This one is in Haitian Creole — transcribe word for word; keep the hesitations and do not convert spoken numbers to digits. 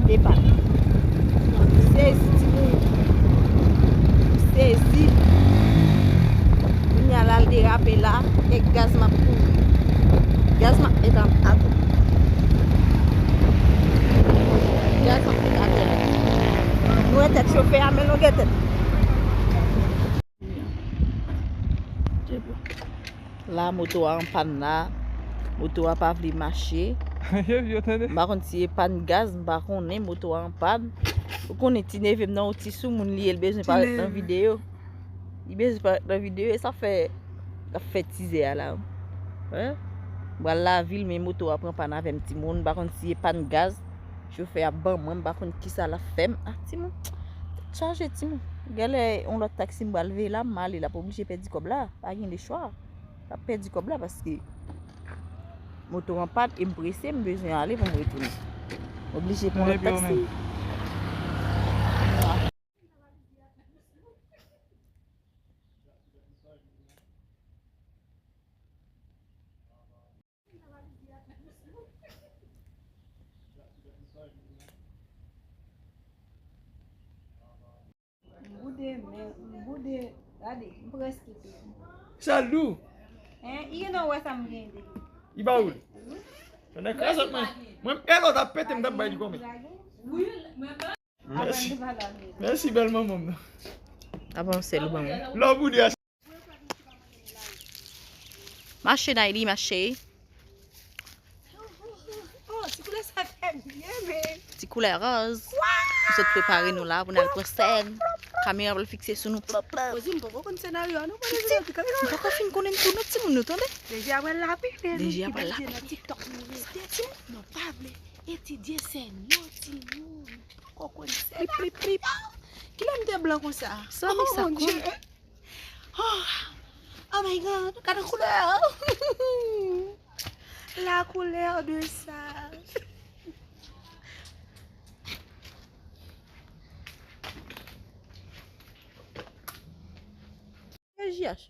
Depann. M sezi, timoun. M sezi. Kounye a la, l derape la, e gaz m ap kouri. Gaz m ap met an atè. Gaz m ap met atè la. Nou wè tèt chofè a, men longè tèt. La, moto a anpàn la. Moto a pa vle mache. M pa konn si e pàn gaz, m pa konnen, moto a anpàn. Ou konnen ti neve m nan, yon ti soumoun li ye, l bezwen parèt nan videyo. Li bezwen parèt nan videyo, e sa fè, l ap fè tizè a la. Wi. M pral lavil, men moto a pran pàn avè m, timoun. M pa konn si e pàn gaz. Chofè a ban mwen, m pa konn kisa l ap fè m. Ah, timoun. Tèt chaje, timoun. Genlè yon lòt taksi m pral veye la, m ale, l ap oblije pèdi kòb la. Pa gen lechwa. L ap pèdi kòb la paske moto an pàn e m prese, m bezwen ale pou m retounen. M oblije pran lòt taksi. M boude, men, m boude, gade, m prèske tou. Sa l dou. Hein, i gen nan wè sa m gen de. I ba ou l. Nan krazat mwen. Mwen, e lòt ap pete, m t ap bay li kòmè. Mèsi. Mèsi, bèl manman m nan. Avanse l ban mwen. Lè w boude a. Mache, Nayli, mache. Oh, ti koulè sa fè byen, men. Ti koulè ròz. Wow! Nou sot prepare nou la pou n al pran sèn. Kamera pral fikse sou nou. Plop, plop. Ozi, m poko konn senaryo a, non, mwen. Pitit, m poko fin konnen tou, non, timoun, nou tande? Deja pral la, wi, men. Deja pral la. Nan TikTok, nou rete, timoun. Nou pa vle etidye sèn yo, timoun. Poko konn senaryo. Plip, plip, plip. Kilè m te blan konsa? Sa, men sa kòm. Oh, oh my God, gade koulè. La couleur de ça. J H.